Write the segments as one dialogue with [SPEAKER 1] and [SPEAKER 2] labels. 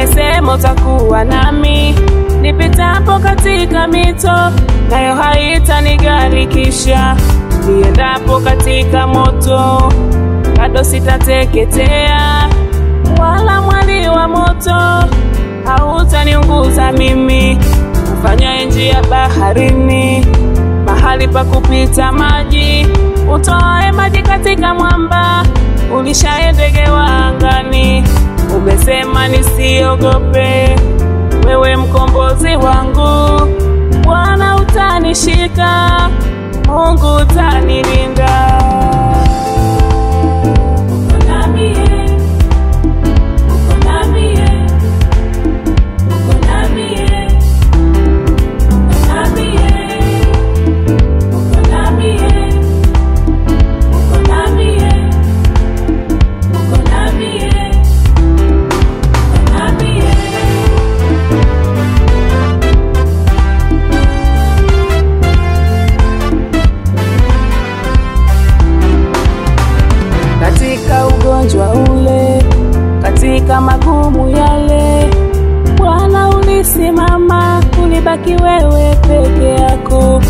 [SPEAKER 1] Umesema utakuwa nami, nipitapo katika mito, nayo haitanigarikisha. Niendapo katika moto, bado sitateketea, wala mwali wa moto hautaniunguza mimi. Ufanya njia baharini, mahali pa kupita maji, utoe maji katika mwamba, ulishaye ndege wa angani. Umesema nisiogope, wewe mkombozi wangu. Bwana utanishika, Mungu utanilinda. Uko nami, uko nami, uko nami, uko nami, uko nami, uko nami, uko nami, uko nami. Katika ugonjwa ule, katika magumu yale, Bwana ulisimama, ulibaki wewe peke yako.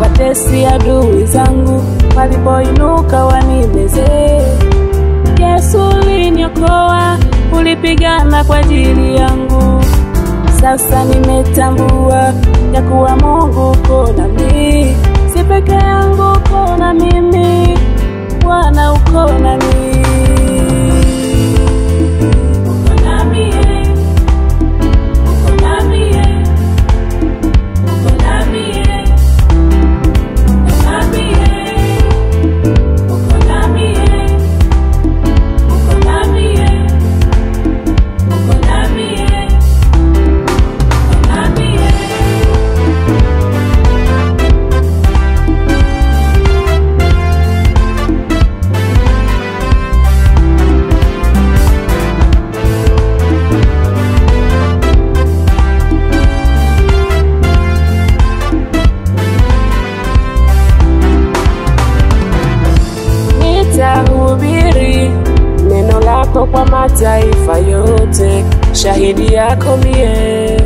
[SPEAKER 1] Watesi adui zangu walipoinuka wanimeze, Yesu uliniokoa, ulipigana kwa ajili yangu. Sasa nimetambua ya kuwa Mungu uko nami, si peke yangu, uko na mimi. Bwana uko nami. Uko nami, uko nami, uko nami, uko nami, uko nami, uko nami, uko nami, uko nami. Nitahubiri neno lako kwa mataifa yote, shahidi yako mie.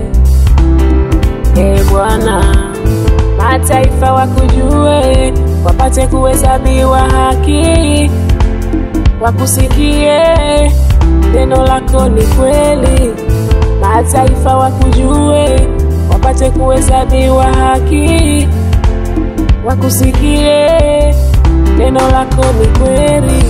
[SPEAKER 1] E Bwana, mataifa wakujue, wapate kuhesabiwa haki, wakusikie neno lako ni kweli. Mataifa wakujue, wapate kuhesabiwa haki, wakusikie neno lako ni kweli.